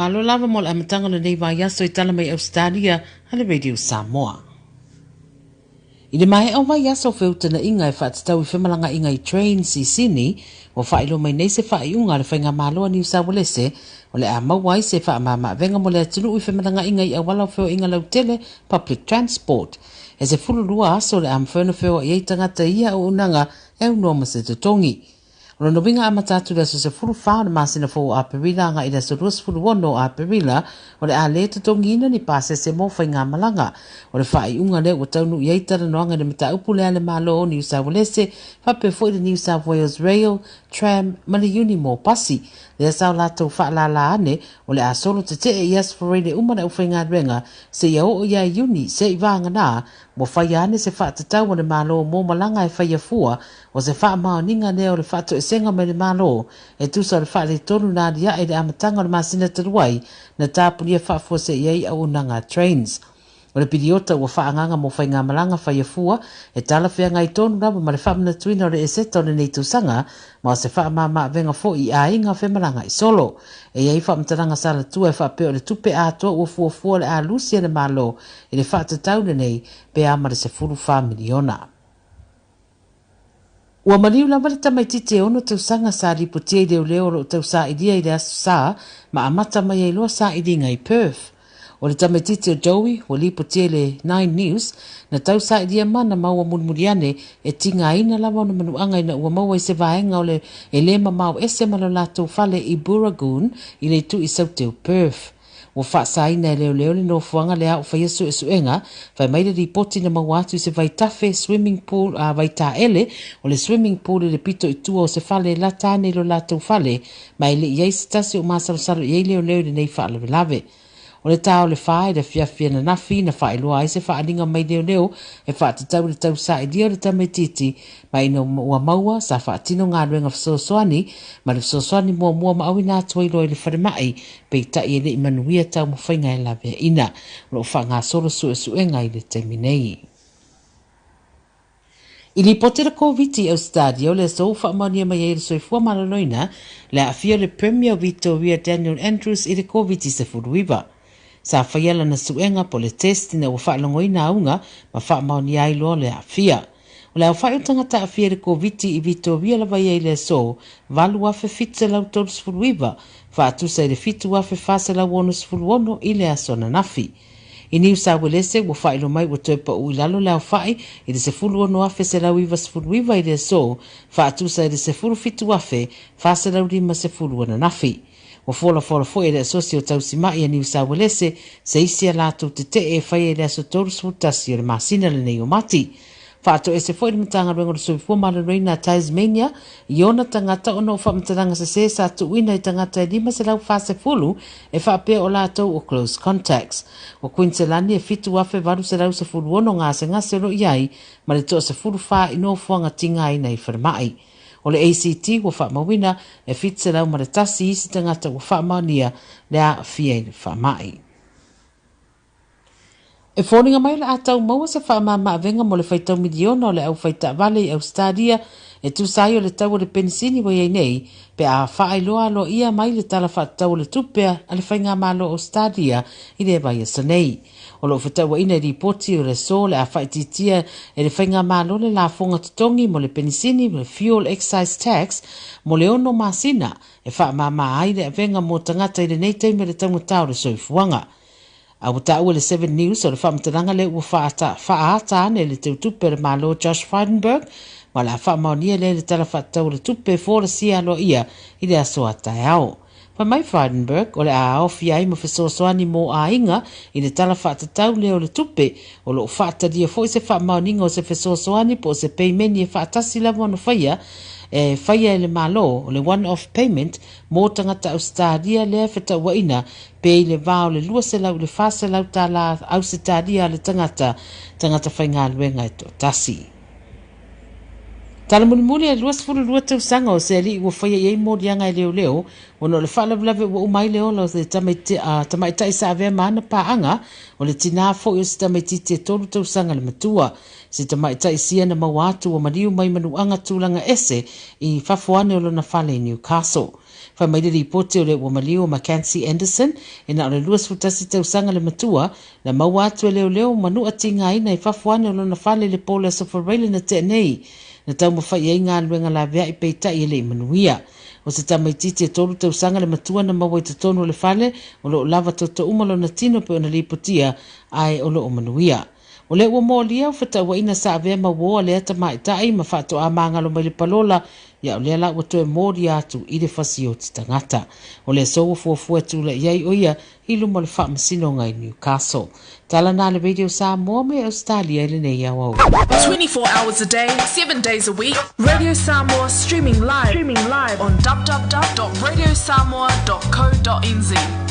Malo lava mo le amataga o lenei vaiaso i tala mai Ausetalia a le Radio Samoa. I le maea o vaiaso o feutanaʻiga e faatatau i femalagaaiga i trains i Sydney, ua faailoa mai nei se faaiuga a le Faigamalo a Niu Saualese o le a maua ai se faamamaavega mo le atunuu i femalagaaiga i auala o feoaiga lautele, public transport. E 12 aso o le a mafai ona feoai ai tagata i ia auaunaga e aunoa ma se totogi. O lona uiga amata atu i le aso 14 o le masina fou o Aperila agai i le aso 26 o Aperila, o le a le totogiina ni pasese mo faigamalaga. O le faaiuga lea ua taunuu i ai talanoaga i le mataupu lea a le Malo o Niu Saualese faapea foi le New South Wales Rail, Tram ma le Unimore Pasi. Lea sa o latou faalala ane o le a solo tetee i Aso Faraile uma le aufaigaluega seia oo ia Iuni se i vagana ua faia ane se faatatau a le Malo mo malaga e faia fua o se faamaoniga lea o le faatoesega mai le Malo e tusa o le faaletonu na aliae i le amataga o le masina talu ai na tapunia faafuasei ai auaunaga a Trains. O le piliota ua faaagaaga mo faigamalaga faia fua e talafeagai tonu lava ma le faamanatuina o le eseta o lenei tausaga ma o se faamamaavega foi i aiga femalagaai solo. E i ai faamatalaga salatua e faapea o le tupe atoa ua fuafua o le a lusi e le Malo i le faatatau lenei pe a ma le $14 miliona. Ua maliu lava le tamaitiiti e 6 tausaga sa lipotia i leoleo o lo o tausailia i le Aso Sa ma amata mai ai loa sailiga i Perth. O le tamaitiiti o Joey ua lipotia i le Nine News na tausailia ma na maua mulimuli ane e tigaina lava ona manuaga ina ua maua i se vaega o le e le mamao ese ma lo latou fale i Booragoon i le itu i Saute o Perth. Ua faasaina e leoleo le nofoaga lea o faia suesuega, fai mai le lipoti na maua atu i se vaitafe, swimming pool, a vaitaele o le swimming pool i le pito i tua o se fale e lata ane i lo latou fale, ma e le i ai se tasi o masalosalo i ai leoleo i lenei faalavelave. O le ta o le 4 i le afiafi ananafi na faailoa ai se faaaliga mai leoleo e faatatau i le tausailia o le tamaitiiti ma ina ua maua sa faatino galuega fesoasoani ma le fesoasoani muamua ma auina atu ai loa i le falemai, peitai e le i manuia taumafaiga e laveaina. O lo o faagasolo suesuega i le taimi nei. I lipoti le Koviti i Ausetalia o le aso ua faamaonia mai ai e le Soifua Maloloina le aafia o le Premier o Vitoria Daniel Andrews i le Koviti-19. Sa faia lana suega po o le test ina ua faalogoina auga ma faamaonia ai loa le aafia. O le aofai o tagata aafia i le Koviti i Vitoria lava ia i le aso 8,739, faatusa i le 7,466 i le aso ananafi. I Niu Sauelese ua faailoa mai ua toe pau i lalo le aofai i le 16,199 i le aso, faatusa i le 17,450 ananafi. Ua folafola foi e le Asosi o Tausimai a Niu Sauelese se isi a latou tetee e faia i le aso 31 o le masina lenei o Mati. Faatoese foi le Matagaluega o le Soifua Maloloina a Tasmania i ona tagata ona o faamatalaga sesē sa tuuina i tagata e 540 e faapea o latou o close contacts. O Kuiniselani e 7,816 gasegase o lo o i ai ma le toa-14 i nofoaga tigaina i falemai. O le ACT ua faamauina e 701 isi tagata ua faamaonia le aafia i le faamai. E foliga mai o le a tau maua se faamamaavega mo le faitau miliona o le aufai taavale i Ausetalia e tusa ai o le tau o le penisini ua i ai nei pe a faailoa aloaia mai le Tala Faatatau o le Tupe a le Faigamalo o Ausetalia i le vaiaso nei. O lo o fetauaina i lipoti o le aso o le a faaitiitia e le Faigamalo le lafoga totogi mo le penisini, le fuel excise tax, mo le 6 masina e faamama ai le avega mo tagata i lenei taimi o le taugata o le soifuaga. A ua taua e le Seven News o le faamatalaga lea ua faaata ane e le teutupe o le Malo Josh Frydenberg ma o le a faamaonia lea i le Tala Faatatau o le Tupe e folasia aloaia i le aso a taeao. Fai mai Frydenberg o le a aofia ai ma fesoasoani mo aiga i le Tala Faatatau lea o le Tupe. O lo o faatalia foi se faamaoniga o se fesoasoani po o se peimeni e faatasi lava ona faia e faia e le Malo, o le one-off payment, mo tagata Ausetalia lea e fetauaina pe i le va o le 200 i le 400 tala Ausetalia a le tagata, tagata faigaluega e toatasi. Tala mulimuli e 22 tausaga o se alii ua faia i ai moliaga e leoleo ona o le faalavelave ua uma ai le ola o se tamaitai sa avea ma ana paaga, o le tinā foi o se tamaitiiti e 3 tausaga le matua. Se tamaitai sia na maua atu ua maliu mai manuaga tulaga ese i fafo ane o lona fale i Newcastle. Fai mai le lipoti o lea ua maliu o Mackenzie Anderson e na o le 21 tausaga le matua, na maua atu e leoleo manua tigaina i fafo ane o lona fale i le po o le Aso Faraile na tea nei. Na taumafai ai galuega laveai peitai e le i manuia. O se tamaitiiti e 3 tausaga le matua na maua i totonu o le fale, o lo o lava toto uma lona tino pe ona lipotia, ae o lo o manuia. O lea ua molia o fetauaiga sa avea ma uo a lea tamaitai ma faatoa magalo mai le palola, ia o lea la ua toe molia atu i le fasioti tagata. O le aso ua fuafua e tulai ai o ia i luma o le faamasinoga i Newcastle. Tala na le Radio Samoa mai Australia i lenei aoauli. 24 hours a day, 7 days a week. Radio Samoa streaming live on www.radiosamoa.co.nz.